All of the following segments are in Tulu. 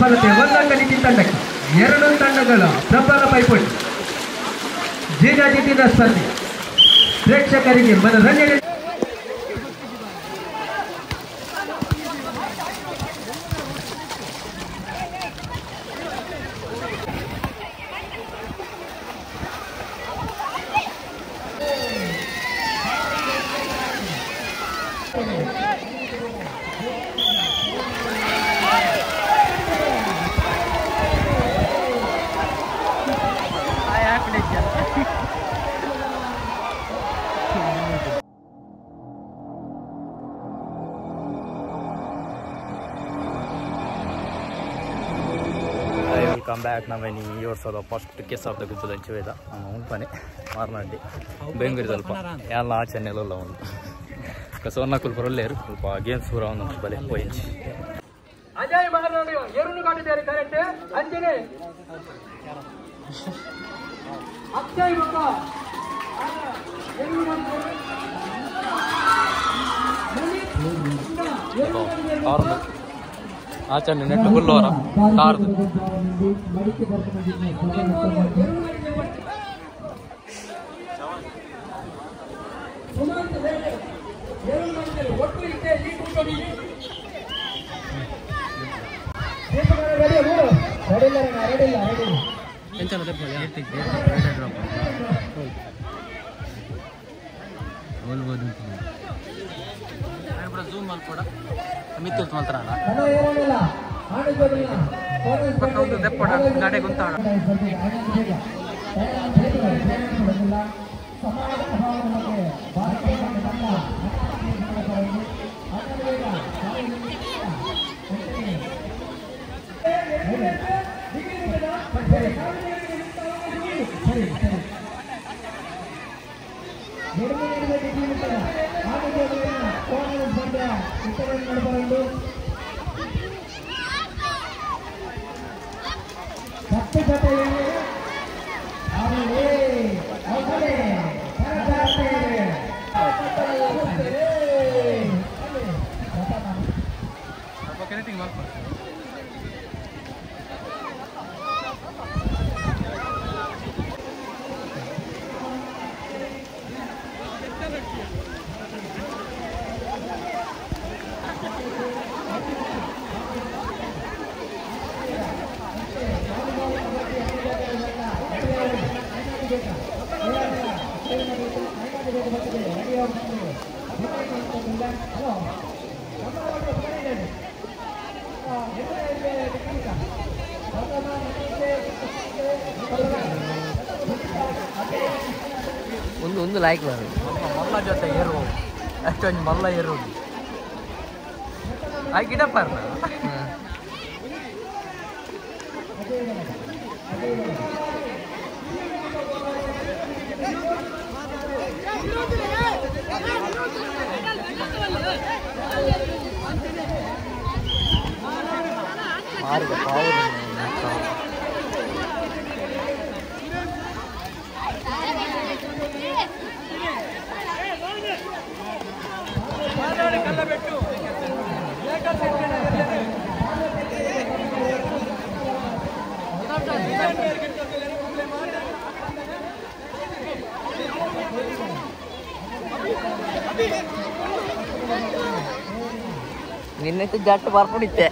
ಫಲತೆ ಒಂದಂಕ ನಿತಿನ್ ತಂಡಕ್ಕೆ. ಎರಡು ತಂಡಗಳ ಪ್ರಬಲ ಪೈಪೋಟಿ, ಜಿದ್ದಾಜಿದ್ದಿನ ಸ್ಪರ್ಧೆ. ಪ್ರೇಕ್ಷಕರಿಗೆ ಮನರಂಜನೆ. Welcome back. ನಾವೇನು ಈ ವರ್ಷದ ಫಸ್ಟ್ ಕೇಸ್ ಆಫ್ the ಗುಬ್ಬದ ಹಂಚುವೇದ ನಮ್ಮ ಉಂಪನೆ ಮಾರ್ನಾಡಿ ಬೆಂಗಳೂರು ಸ್ವಲ್ಪ ಎಲ್ಲ ಆಚೆನೆಲ್ಲ ಉಂಟು ಸೋರ್ನ ಕುಲ್ಪರಲ್ಲೇರು ಸ್ವಲ್ಪ ಗೇಮ್ಸ್ ಪೂರ ಒಂದು ಬಲೆ ಪೋಯಿಂಚಿ ಅಜಯ್ ಮಾರ್ನಾಡಿ ಎರನು ಕಾಟಿದ್ದಾರೆ ಕರೆಕ್ಟ್. ಅಂಜನೆ ಅಕ್ಷಯ್ ಬೊಕ್ಕ ಆಚರಣೆ ನೆಟ್ಟು ಹುಲ್ಲೋರ ಕಾರ್ದು ಒಂದು ಒಂದು ಲೈಕ್ ಬರೋದು ಮಲ್ಲ ಜೊತೆ ಏರು ಅಷ್ಟೊಂದು ಮಲ್ಲ ಏರೋದು ಆಯ್ಕೆ ಗಿಡಪ್ಪ. ಮಾರಿದ ಪಾವು. ನಿನ್ನೆ ಜಟ್ಟ ಬರ್ಕೊಂಡಿದ್ದೆ.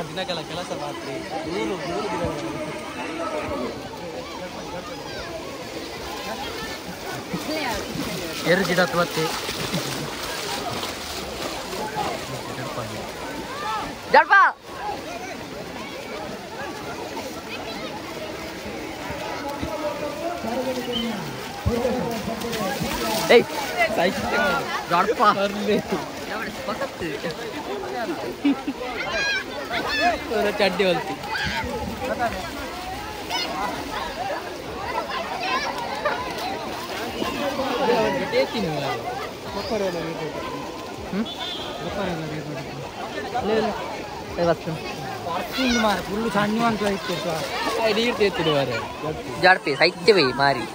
ದಿನಕ್ಕೆಲ್ಲ ಕೆಲಸ ಮಾಡ್ತೀವಿ 3 ದಿನ ಎರಡು ಗಿಡ ತುವತ್ತೆ ಜಡ್ಪ ಏಯ್ ಜಡ್ಪ ಚಡ್ಡಿ ಹೊಲ್ತಿ ಜಡ್ಪಿ ಸೈತ್ಯವೇ ಮಾರಿ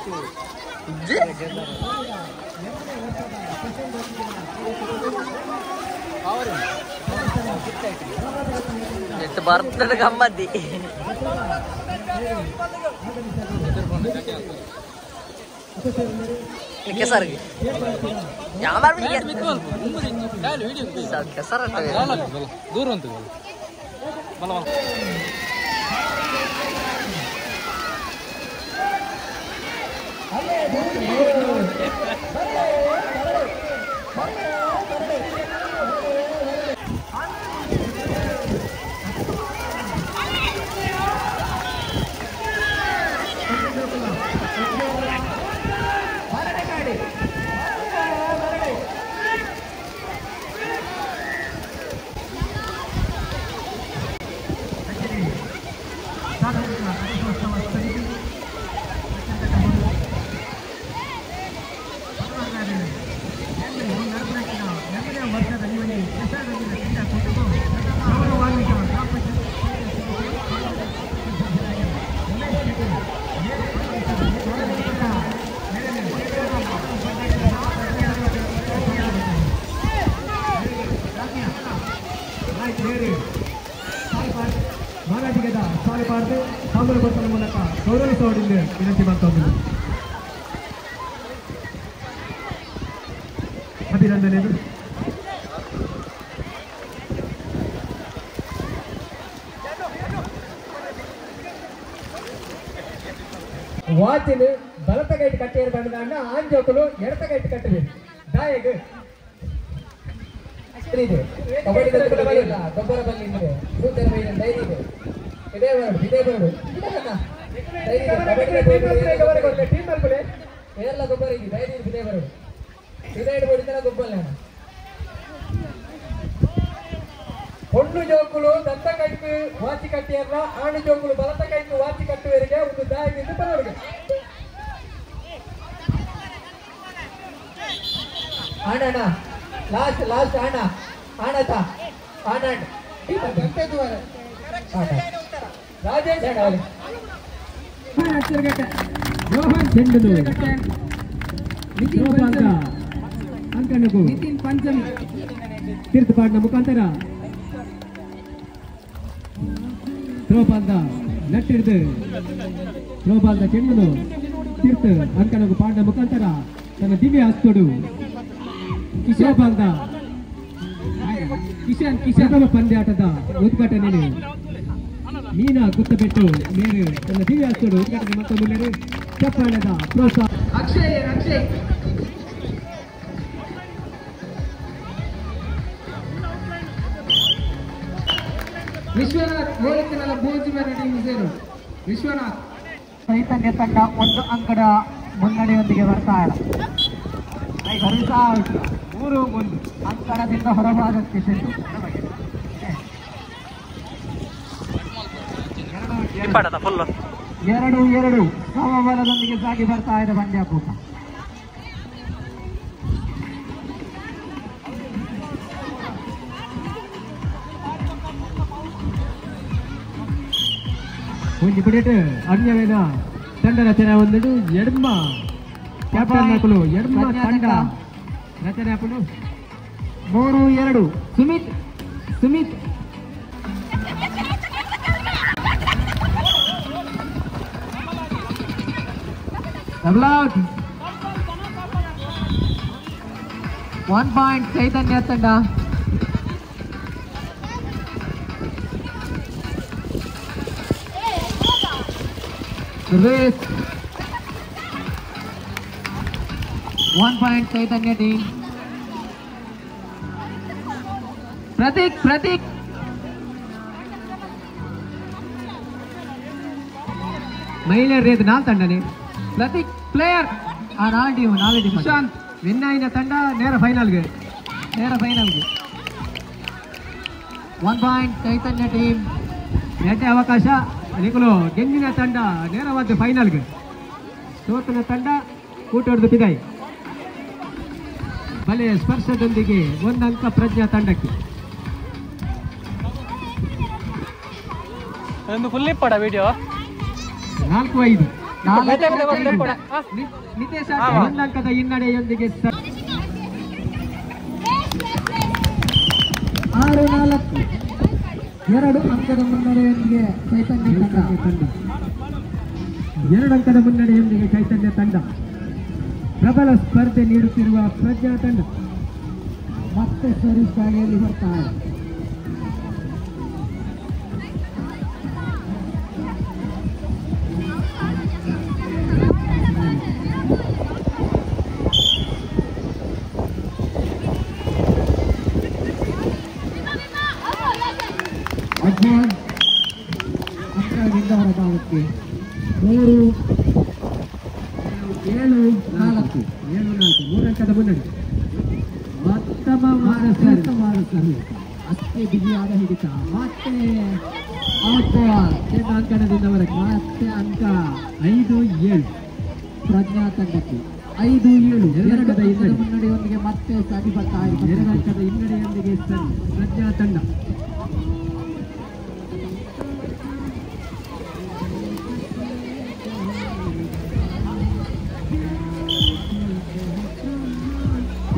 ಬರ್ತದೆ ಗಮ್ಮದ್ದಿ ಕೆಸರಿಗೆ ಯಾವ ಕೆಸರ ದೂರ ಅಂತ ಮಾರಾಟಿಗದ ಸಾಲಬಾರದು ತಾಂಬೂಲ ಕೊಡ್ತನ ಮೂಲಕ ಗೌರವಿಸುವವರಿಂದ ವಿನಂತಿ ಮಾಡ್ತಾ ಅಭಿನಂದನೆಗಳು. ವಾಚಿನ ಬಲತ ಕೈಟ್ ಕಟ್ಟಿಯರು ಬಂದ ಆಂಜೋಕುಲು ಎಡತ ಕೈಟ್ ಕಟ್ಟಬೇಕು ದಾಯಗ ಇದೆ ಕಬಡ್ಡಿ ಗೊಬ್ಬರ ಬಲ್ಲಿ ಇದೆ ಸೂಚನೆ ಧೈರ್ಯ ಇದೆ ಇದೇ ಬರೋಡು ಇದೇ ಬರೋಡು ಎಲ್ಲ ಗೊಬ್ಬರ ಇದೆ ಧೈರ್ಯ ಇದೇ ಬರೋಡು ಇದೇ ಇಡ್ಬೋದು ಗೊಬ್ಬರ ಹೊಣ್ಣು ಜೋಕುಲು ದತ್ತ ಕೈಕು ವಾಚಿ ಕಟ್ಟಿಯಲ್ಲ ಆಣು ಜೋಕುಲು ಬಲತ ಕೈಕು ವಾಚಿ ಕಟ್ಟುವರಿಗೆ ಒಂದು ದಾಯದಿಂದ ಬರೋರಿಗೆ ಆಣಣ್ಣ ಲಾಸ್ಟ್ ಲಾಸ್ಟ್ ಆಣ ಆಣತ ಆಣ ರಾಜೇಶ್ ರೋಹನ್ ಚೆಂಡನು ಅಂಕಣಗೂ ತೀರ್ಥಪಾಡಿನ ಮುಖಾಂತರ ತ್ರೋಬಾಲ್ದ ನಟ್ಟಿಡಿದು ತ್ರೋಬಾಲ್ದ ಚೆಂಡನು ತೀರ್ಥ ಅಂಕಣಗೂ ಪಾಡಿನ ಮುಖಾಂತರ ತನ್ನ ದಿವ್ಯ ಹಸ್ತೋಡು ಕಿಶೋಬಾಲ್ದ ಕಿಶನ್ ಕಿಶನ್ ಪಂದ್ಯಾಟದ ಉದ್ಘಾಟನೆ ಮೀನಾ ಗುತ್ತಬೆಟ್ಟು ಮೇರು ತನ್ನ ದಿವ್ಯ ಹಸ್ತೋಡು ಉದ್ಘಾಟನೆ ಮತ್ತೊಂದು ಚಪ್ಪಾಳೆದ ಪ್ರೋತ್ಸಾಹ. ಅಕ್ಷಯ್ ಅಕ್ಷಯ್ ವಿಶ್ವನಾಥ್ ಹೋಲಿಸಿನಲ್ಲ ಭೋಜಿ ಟೀಮ್ ಸೇರು ವಿಶ್ವನಾಥ್ ಚೈತನ್ಯ ತಂಡ 1 ಅಂಕದ ಮುನ್ನಡೆಯೊಂದಿಗೆ ಬರ್ತಾ ಇದೆ. 3-1 ಅಂಕಣದಿಂದ ಹೊರಭಾಗಕ್ಕೆ ಚೆಂಡು. 2-2 ಸಮಬಲದೊಂದಿಗೆ ಸಾಗಿ ಬರ್ತಾ ಇದೆ ಪಂದ್ಯಾಕೂಟ. ಒಂದು ಬಿಡೇಟ್ ಅನ್ಯವೇನ ತಂಡ ರಚನೆ ಒಂದು ಎಡ್ಮ ಕ್ಯಾಪ್ಟನ್ ಹಾಕಲು ಎಡ್ಮ ತಂಡ ರಚನೆ ಹಾಕಲು 3-2 Sumit Sumit double out. 1 point Chaitanya ತಂಡ. Service. 1 point Chaitanya team. Pratik Pratik ಮಹಿಳೆಯರ ರೇದು ನಾಲ್ ತಂಡನೆ ಪ್ರತೀಕ್ ಪ್ಲೇಯರ್ ಆ ನಾಲ್ ಟೀಮ್ ನಾಲ್ ಟೀಮ್ ಸುಶಾಂತ್ ವಿನ್ ಆಯಿನ ತಂಡ ನೇರ ಫೈನಲ್ಗೆ ನೇರ ಫೈನಲ್ಗೆ. 1 ಪಾಯಿಂಟ್ ಚೈತನ್ಯ ಟೀಮ್. ಎರಡನೇ ಅವಕಾಶ ನಿಕುಲು ಗೆಂಜಿನ ತಂಡ ನೇರವಾದ ಫೈನಲ್ಗೆ, ಸೋತನ ತಂಡ ಕೂಟೊಡೆದು ಬಿದಾಯಿ. ಬಲೆ ಸ್ಪರ್ಶದೊಂದಿಗೆ ಒಂದು ಅಂಕ ಪ್ರಜ್ಞಾ ತಂಡಕ್ಕೆ. ವಿಡಿಯೋ 4-5. ನಿತೇಶ್ ಒಂದು ಅಂಕದ ಹಿನ್ನಡೆಯೊಂದಿಗೆ 6-4. 2 ಅಂಕದ ಮುನ್ನಡೆಯೊಂದಿಗೆ ಚೈತನ್ಯ ತಂಡ. 2 ಅಂಕದ ಮುನ್ನಡೆಯೊಂದಿಗೆ ಚೈತನ್ಯ ತಂಡ ಪ್ರಬಲ ಸ್ಪರ್ಧೆ ನೀಡುತ್ತಿರುವ ಪ್ರಜ್ಞಾ ತಂಡ ಮತ್ತೆ ಸರ್ವಿಸ್ ಗಾಳಿಯಲ್ಲಿ ಬರ್ತಾರೆ. ಅಂಕದಿಂದ ಹೊರಭಾಗಕ್ಕೆ 3 7 4 7-4 3 ಅಂಕದ ಮುನ್ನಡೆ. ಉತ್ತಮವಾದ ಸರ್ವಿಸ್, ಅಷ್ಟೇ ಬಿಗಿಯಾದ ಹಿಡಿತ. ಮತ್ತೆ ಔಟ್ ಬಾಲ್ ಅಂಕಣದಿಂದ ಹೊರಗೆ. ಮತ್ತೆ ಅಂಕ 5-7 ಪ್ರಜ್ಞಾ ತಂಡಕ್ಕೆ. 5-7 2 ಅಂಕದ ಮುನ್ನಡೆಯೊಂದಿಗೆ ಮತ್ತೆ ಸಾಗಿ ಬರ್ತಾ ಇದೆ. 2 ಅಂಕದ ಹಿನ್ನಡೆಯೊಂದಿಗೆ ಪ್ರಜ್ಞಾ ತಂಡ.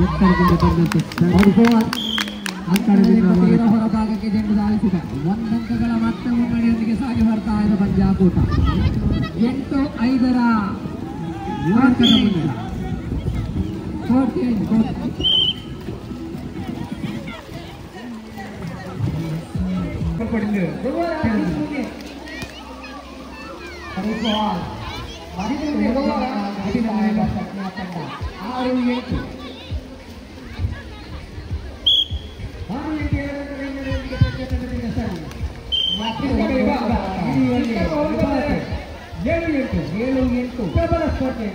ಎತ್ತರದಿಂದ ಬಂದಂತೆ ಹೊರಭಾಗಕ್ಕೆ ಚೆಂಡು ಧಾವಿಸಿದ. 1 ಅಂಕಗಳ ಮತ್ತೆ ಮುನ್ನಡೆಯೊಂದಿಗೆ ಸಾಗಿ ಬರ್ತಾ ಇದೆ ಪಂಜಾಬ್ ಕೂಟ. 8-5 3 ಅಂಕದ ಮುನ್ನಡೆ. 6-8. 7-8 7-8 ಪ್ರಬಲ ಸ್ಪರ್ಧೆ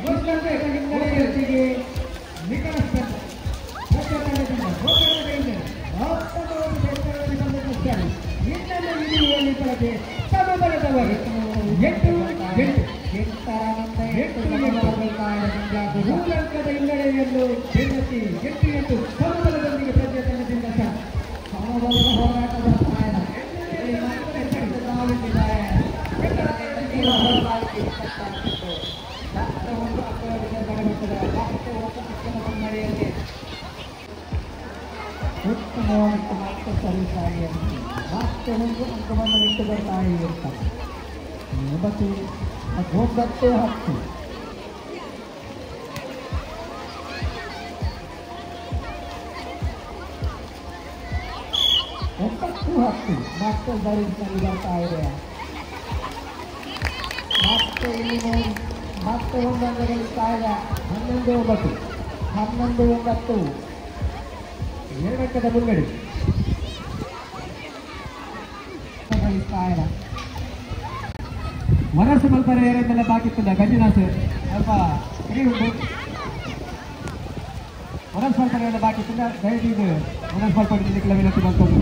ಹಿನ್ನಡೆಯೊಂದಿಗೆ ನಿಕಟ ಸ್ಪರ್ಧೆ. ಸಮಬಲದವರು 8-8 8-8 3 ಅಂಕದ ಹಿನ್ನಡೆಯನ್ನು ಬೆನ್ನತ್ತಿ 8-8 ಸಮಬಲದೊಂದಿಗೆ ಪ್ರಜ್ಞಾ ತಂಡದಿಂದ ಸಮಬಲದ ಹೋರಾಟ ಬರ್ತಾ ಇದೆ. ಉತ್ತಮವಾದ ಮತ್ತೆ ಸರ್ವಿಸ್ ಆಗಿ ಮತ್ತೆ 1 ಅಂಕವನ್ನು ಬಿಟ್ಟು ಬರ್ತಾ ಇರ್ತಾರೆ. 9 9-10. 9-10 ಮತ್ತೆ ಸರ್ವಿಸ್ನಲ್ಲಿ ಬರ್ತಾ ಇದೆ. ಮತ್ತೆ ಇಲ್ಲಿ ಮತ್ತೆ 1 ಅಂಕ ಗಳಿಸ್ತಾ ಇದೆ. 11-9 11-9 2 ಅಂಕದ ಮುನ್ನಡೆ ಗಳಿಸ್ತಾ ಇದೆ. ಮನಸ್ಸು ಮಲ್ಪರೆ ಏರೆಂದೆಲ್ಲ ಬಾಕಿತ್ತಲ್ಲ ಗಂಜಿನಾಸ್ ಸ್ವಲ್ಪ ಫ್ರೀ ಉಂಟು. ಮನಸ್ಸು ಮಲ್ಪರೆ ಎಲ್ಲ ಬಾಕಿತ್ತಲ್ಲ, ದಯವಿಟ್ಟು ಮನಸ್ಸು ಮಲ್ಪಡಿಸಲಿಕ್ಕೆಲ್ಲ ವಿನಂತಿ ಮಾಡ್ಕೊಂಡು.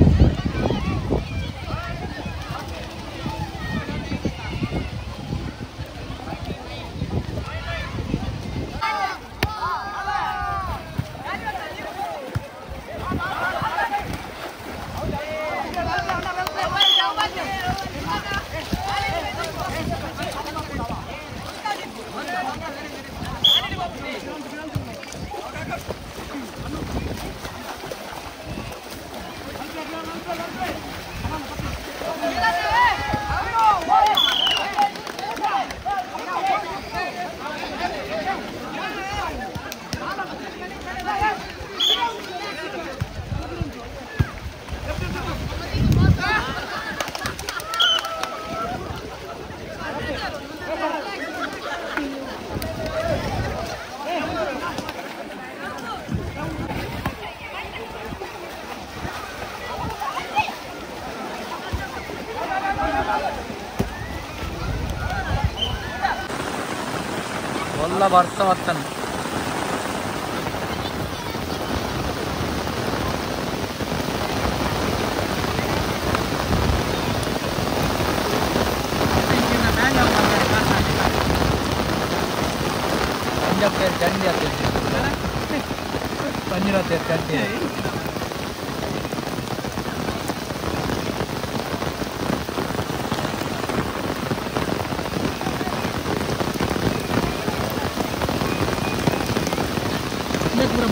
ಮಲ್ಲ ಬರ್ತ ಬರ್ತನೆ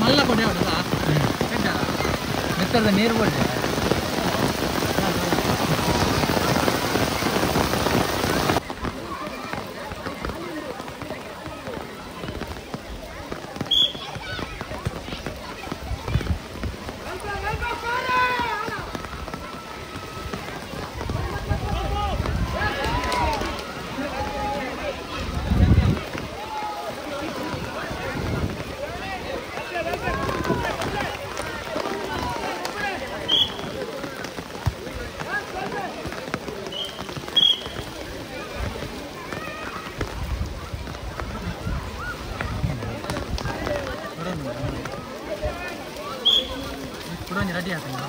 ಮಲ್ಲ ಕೊಡೆ ಮಿತ್ತರದ ನೀರು ಕೊಡ್ಲಿ. ರೆಡಿ ಆಗ್ತದೆ.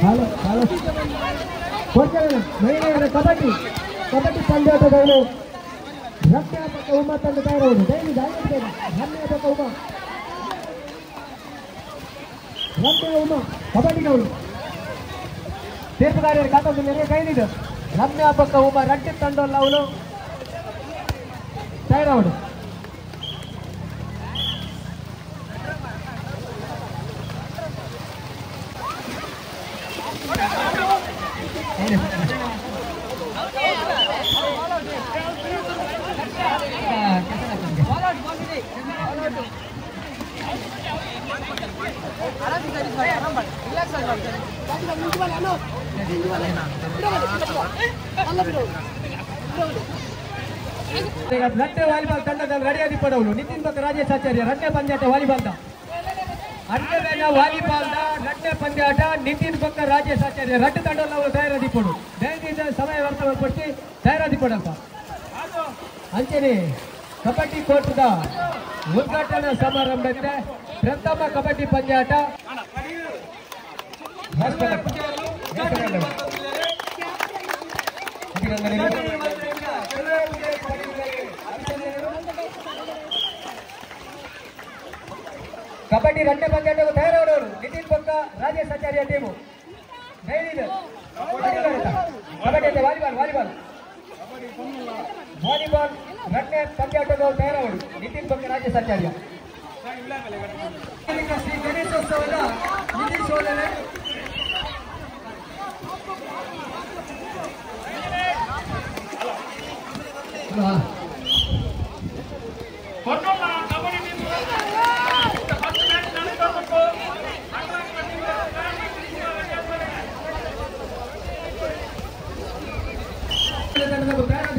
ಹಲೋ ಹಲೋ ಮಹಿಳೆಯರ ಕಬಡ್ಡಿ ಕಬಡ್ಡಿ ಪಂದ್ಯಾಟಗಳು ರಮ್ಯಾ ಪಕ್ಕ ಉಮಾ ತಂಡ ತಯಾರವರು. ಡೈಲಿ ರಮ್ಯಾ ಪಕ್ಕ ಉಮಾ, ರಮ್ಯಾ ಉಮಾ ಕಬಡ್ಡಿಗವರು ತೀರ್ಪುಗಾರರ ಖಾತಾದಲ್ಲಿ ಕೈಲಿದ್ದು ರಮ್ಯಾ ಪಕ್ಕ ಉಮಾ ರಡ್ಡಿ ತಂಡಲ್ಲ ಅವಳು ತಯಾರವರು. ರಡ್ಡೆ ವಾಲಿಬಾಲ್ ತಂಡದಲ್ಲಿ ರೆಡಿಯಾಗಿ ಪಡವಳು ನಿತಿನ್ ಬಕ್ಕ ರಾಜೇಶ್ ಆಚಾರ್ಯ ರಡ್ಡೆ ಪಂದ್ಯಾಟ ವಾಲಿಬಾಲ್ ಅಡ್ಡವೇನ ವಾಲಿಬಾಲ್ ರಡ್ಡೆ ಪಂದ್ಯಾಟ ನಿತಿನ್ ಬಕ್ಕ ರಾಜೇಶ್ ಆಚಾರ್ಯ ರಡ್ಡು ತಂಡದಲ್ಲಿ ಅವರು ತಯಾರಾದಿ ಪಡು ದಯದಿಂದ ಸಮಯ ವರ್ತಮಾನಪಡಿಸಿ ತಯಾರಾದಿ ಪಡಪ್ಪ. ಅಂಚನೆ ಕಬಡ್ಡಿ ಕೋಟದ ಉದ್ಘಾಟನಾ ಸಮಾರಂಭಕ್ಕೆ ಪ್ರಥಮ ಕಬಡ್ಡಿ ಪಂದ್ಯಾಟ ಕಬಡ್ಡಿ ರಡ್ಡೆ ಪಂದ್ಯಾಟ ತಯಾರಾದವರು ನಿತಿನ್ ಪಕ್ಕ Rajesh Acharya team. Kabaddi volleyball volleyball volleyball ರಡ್ಡೆ ಪಂದ್ಯಾಟದವರು ತಯಾರಾದರು ನಿತಿನ್ ಪಕ್ಕ ರಾಜೇಶ್ ಆಚಾರ್ಯ. ಶ್ರೀ ಗಣೇಶೋತ್ಸವದ ನಿತೀಶ್ ಓಲನೆ ಅಲ್ವಾ?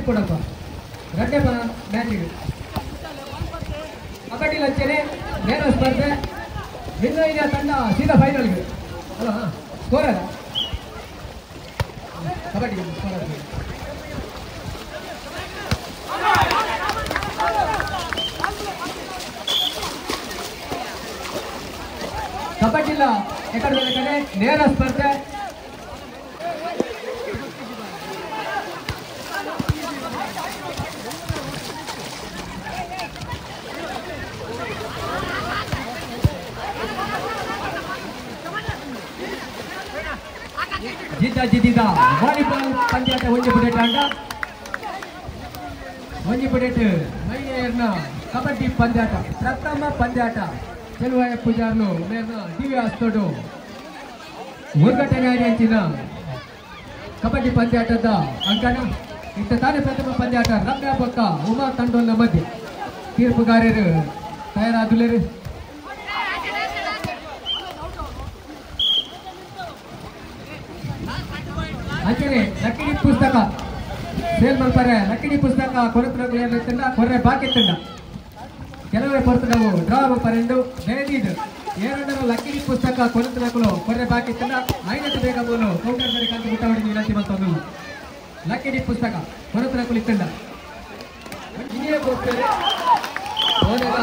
ಕೊಡಪ್ಪ ರಡ್ಡೆ ಮ್ಯಾಚಿಗೆ ಕಬಡ್ಡಿ ಲಂಚನೆ ನೇರ ಸ್ಪರ್ಧೆ ವಿನ್ನೈನ ತಂಡ ಸೀದಾ ಫೈನಲ್ಗೆ ಅಲ್ಲ ಸ್ಕೋರ್ ಅಲ್ಲ ಕಬಡ್ಡಿ ಸ್ಕೋರ್. ಕಬಡ್ಡಿಲ್ಲ ಎಕಡೆ ಕಡೆ ನೇರ ಸ್ಪರ್ಧೆ. ಜಿದ್ದ ಜಿದ್ದಿದ ವಾಲಿಬಾಲ್ ಪಂದ್ಯಾಟ ಒಂಜಿ ಪುಡೇಟ್ ಆಂಡ ಒಂಜಿ ಪುಡೇಟ್ ಮಹಿಳೆಯರ್ನ ಕಬಡ್ಡಿ ಪಂದ್ಯಾಟ ಪ್ರಥಮ ಪಂದ್ಯಾಟ ಚೆಲುವಾಯ ಪೂಜಾರ್ಲು ಮೇರ್ನ ದಿವ್ಯ ಅಸ್ತೋಡು ಉದ್ಘಾಟನೆ ಅಂಚಿನ ಕಬಡ್ಡಿ ಪಂದ್ಯಾಟದ ಅಂಕಣ. ಇತ್ತ ತಾನೇ ಪ್ರಥಮ ಪಂದ್ಯಾಟ ರಮ್ಯಾ ಬೊಕ್ಕ ಉಮಾ ತಂಡೋಲ್ನ ಮಧ್ಯೆ ತೀರ್ಪುಗಾರರು ತಯಾರಾದುಲೇರು. ಅಂಚನೆ ಲಕ್ಕಿಡಿ ಪುಸ್ತಕ ಸೇಲ್ ಮಾಡ್ತಾರೆ. ಲಕ್ಕಿಡಿ ಪುಸ್ತಕ ಕೊರತೆ ಕೊರ್ರೆ ಬಾಕಿ ತಂಡ ಕೆಲವೇ ಕೊರತೆ ನಾವು ಡ್ರಾ ಪರೆಂಡು ಬೇದಿದ್ದು ಏರಡರು ಲಕ್ಕಿಡಿ ಪುಸ್ತಕ ಕೊರತೆ ಕೊರ್ರೆ ಬಾಕಿ ತಂಡ ಐನತ್ತು ಬೇಗ ಬೋಲು ಕೌಂಟರ್ ಮೇಲೆ ಕಂತು ಮುಟ್ಟ ವಿನಂತಿ ಮತ್ತೊಂದು ಲಕ್ಕಿಡಿ ಪುಸ್ತಕ ಕೊರತೆ ಇತ್ತಂಡ ಇನ್ನೇ ಕೊಡ್ತಾರೆ ಹೋದಾಗ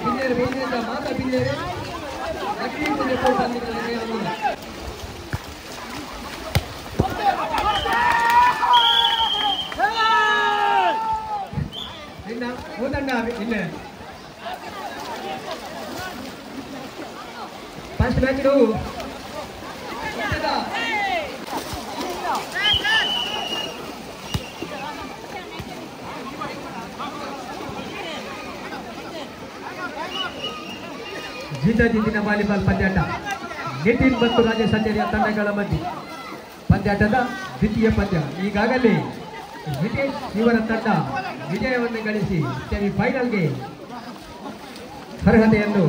ಬಿಲ್ಲೇರು ಬಿಲ್ಲೇರ ಮಾತಾ ಬಿಲ್ಲೇರು ಲಕ್ಕಿಡಿ ಪುಸ್ತಕ. ಇಲ್ಲ ಫಸ್ಟ್ ಮ್ಯಾಚ್ ಜಿದ್ದ ಜಿದ್ದಿನ ವಾಲಿಬಾಲ್ ಪಂದ್ಯಾಟ ನಿತಿನ್ ಮತ್ತು ರಾಜೇಶ್ ಆಚಾರ್ಯ ತಂಡಗಳ ಮಧ್ಯೆ ಪಂದ್ಯಾಟದ ದ್ವಿತೀಯ ಪಂದ್ಯ. ಈಗಾಗಲೇ ವಿಜೇಶ್ ಇವರ ತಂಡ ವಿಜಯವನ್ನು ಗಳಿಸಿ ಸೆಮಿಫೈನಲ್ಗೆ ಅರ್ಹತೆಯನ್ನು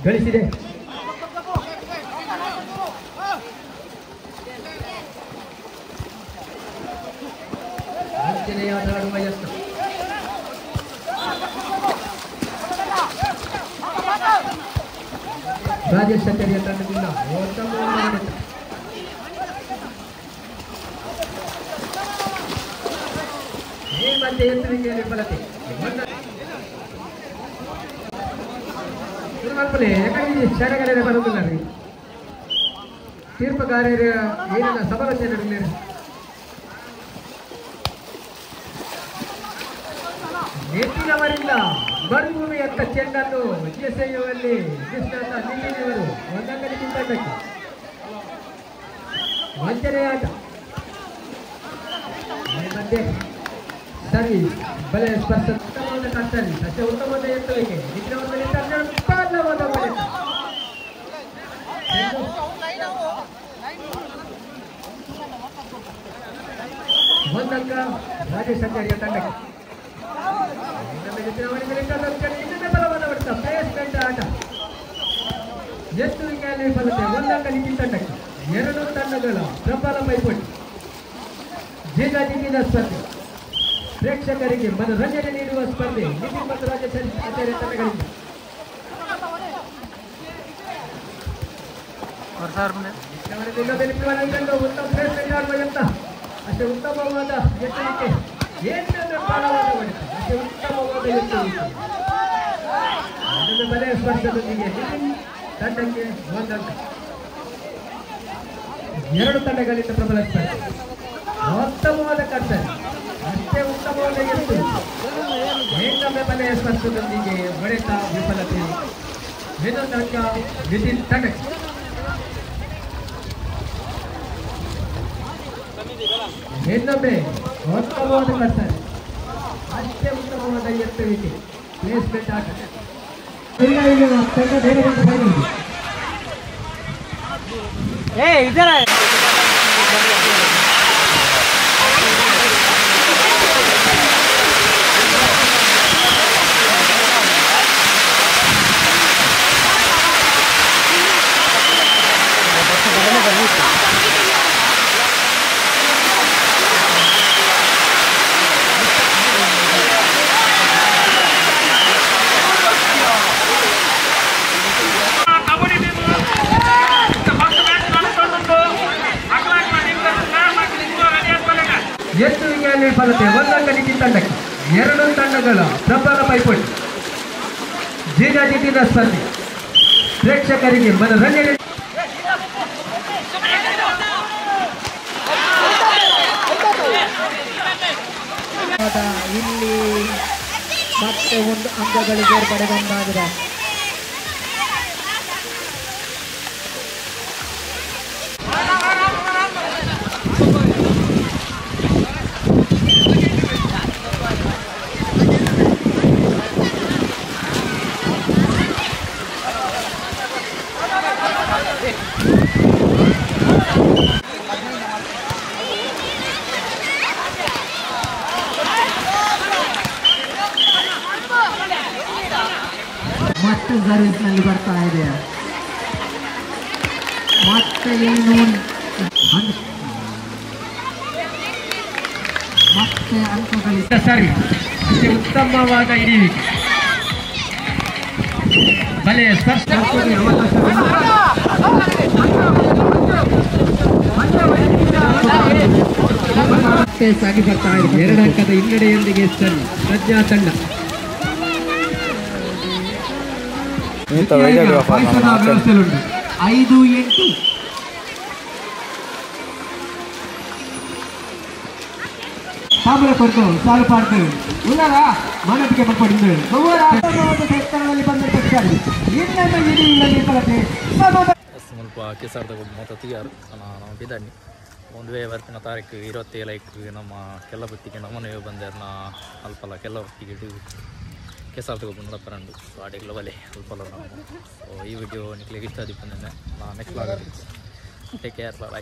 ಗಳಿಸಿದೆ. ಆಡುವ ಯತ್ನ ರಾಜೇಶ್ ಆಚಾರ್ಯ ತಂಡದಿಂದ ಈ ಮಧ್ಯೆ ಎತ್ತುವಿಕೆಯ ವಿಫಲತೆ. ಶರಗಲೇ ಬರುವುದಿಲ್ಲ ತೀರ್ಪುಗಾರರು ಏನಿಲ್ಲ ಸಮಾಲೋಚನೆ. ನೆತ್ತಿನವರಿಂದ ಮರುಭೂಮಿಯತ್ತ ಚೆಂಡನ್ನು ಎಸೆಯುವಲ್ಲಿ ನಿಷ್ಣಾತ ನಿತಿನ್ ಒಂದಂಗಡಿ ತಂಡಕ್ಕೆ ವಂಚನೆ ಆಟ. ಈ ಮಧ್ಯೆ ಸರ್ವಿಸ್ ಬಲೆ ಸ್ಪರ್ಶ ಉತ್ತಮವಾದ ಸರ್ವಿಸ್ ಅಷ್ಟೇ ಉತ್ತಮವಾದ ಎತ್ತುವಿಕೆ ಉತ್ತಮವಾದ ಒಂದಂಕ ರಾಜೇಶ್ ಆಚಾರ್ಯ ತಂಡಕ್ಕೆ. ಬಲವಾದ ಹೊಡೆತ ಪ್ಲೇಸ್ಮೆಂಟ್ ಆಟ ಎತ್ತುವಿಕೆಯಲ್ಲಿ ವಿಫಲತೆ. ಒಂದಂಕ ನಿತಿನ್ ತಂಡಕ್ಕೆ. ಎರಡು ತಂಡಗಳ ಪ್ರಬಲ ಪೈಪೋಟಿ ಜಿದ್ದ ಸ್ಪರ್ಧೆ ಪ್ರೇಕ್ಷಕರಿಗೆ ಮನರಂಜನೆ ನೀಡುವ ಸ್ಪರ್ಧೆ ನಿತಿನ್ ಮತ್ತು ರಾಜೇಶ್ ಆಚಾರ್ಯ ತಂಡಗಳಿಂದ. ಉತ್ತಮ ಪ್ಲೇಸ್ಮೆಂಟ್ ಆಡುವ ಯತ್ನ ಅಷ್ಟೇ ಉತ್ತಮವಾದ ಎತ್ತುವಿಕೆ ಏನಂದ್ರೆ ಬಲವಾದ ಹೊಡೆತ ಅಷ್ಟೇ ಉತ್ತಮವಾದ ಎತ್ತುವಿಕೆ ಬಲೆಯ ಸ್ಪರ್ಶದೊಂದಿಗೆ ನಿತಿನ್ ತಂಡಕ್ಕೆ ಒಂದಂಕ. ಎರಡು ತಂಡಗಳಿಂದ ಪ್ರಬಲ ಸ್ಪರ್ಧೆ ಉತ್ತಮವಾದ ಕರ್ತವ್ಯ ಅಷ್ಟೇ ಉತ್ತಮವಾದ ಎತ್ತು ಇನ್ನೊಮ್ಮೆ ಬಲೆಯ ಸ್ಪರ್ಶದೊಂದಿಗೆ ಹೊಡೆತ ವಿಫಲತೆ. ಇನ್ನೊಂದು ಅಂಕ ನಿತಿನ್ ತಂಡಕ್ಕೆ. ಇನ್ನೊಮ್ಮೆ ಉತ್ತಮವಾದ ಕರ್ತವ್ಯ ಅಷ್ಟೇ ಉತ್ತಮವಾದ ಎತ್ತುವಿಕೆ ಪ್ಲೇಸ್ಮೆಂಟ್ ಆಟ. ತಂಡ ಬೇರೆ ಫೈನಲ್. ಇದರ ಎತ್ತುವಿಕೆಯಲ್ಲಿ ವಿಫಲತೆ. ಒಂದಂಕ ನಿತಿನ್ ತಂಡಕ್ಕೆ. ಎರಡು ತಂಡಗಳ ಪ್ರಬಲ ಪೈಪೋಟಿ, ಜಿದ್ದಾಜಿದ್ದಿನ ಸ್ಪರ್ಧೆ. ಪ್ರೇಕ್ಷಕರಿಗೆ ಮನರಂಜನೆ. ಇಲ್ಲಿ ಮತ್ತೆ ಒಂದು ಅಂಕಗಳು ಸೇರ್ಪಡೆಗೊಂಡಾಗಿದೆ. ಮತ್ತೆ ಸರ್ವಿಸ್ ನಲ್ಲಿ ಬರ್ತಾ ಇದೆ. ಮತ್ತೆ ಏನು ಮತ್ತೆ ಅಂಕಗಳು ಸರ್ವಿಸ್ ಅತಿ ಉತ್ತಮವಾದ ಹಿಡಿಯುವಿಕೆ. ಬಲೆಯ ಸ್ಪರ್ಶ. ಮತ್ತೆ ಸಾಗಿ ಬರ್ತಾ ಇದೆ. ಎರಡು ಅಂಕದ ಹಿನ್ನಡೆಯೊಂದಿಗೆ ಸರ್ವಿಸ್ ಪ್ರಜ್ಞಾ ತಂಡ. 5-8. ತಾಮ್ರ ಕೊರತು ಸಾಲು ಪಾಡ್ತೇವೆ ಉಳ್ಳಾರ ಮಾನವಿಕೆ ಪಡ್ಕೊಂಡಿದ್ದೇವೆ. ಎತ್ತರದಲ್ಲಿ ಬಂದಂತ ಸರ್ವಿಸ್ ಇನ್ನೊಮ್ಮೆ ಹಿಡಿಯುವಲ್ಲಿ ವಿಫಲತೆ. ಮುಲ್ಪ ಕೆಸಾರ್ದ ಮೊತ್ತ ತಿಯಾರು ನಾವು ಬಿದ್ದಾಡ್ನಿ ಒಂದು ವೇ ಬರ್ಪಿನ ತಾರೀಕು 27 ನಮ್ಮ ಕೆಲ್ಲ ಬತ್ತಿಗೆ ನಮ್ಮನೆ ಬಂದೇರ್ನ ಅಲ್ಪಲ ಕೆಲ್ಲ ಹೊತ್ತಿಗೆ ಕೆಸಾರ್ದ ಗೊಬ್ಬರ ನಡಪರಂಡು. ಸೊ ಆಡಿಗ್ಲ ಬಲೆ ಅಲ್ಪಲ ನಾವು. ಸೊ ಈ ವಿಡಿಯೋ ನಿಕ್ಲಿಗೆ ಇಷ್ಟ ಆದಿಪ್ಪಂದೆ. ನಾ next log. Take care, bye.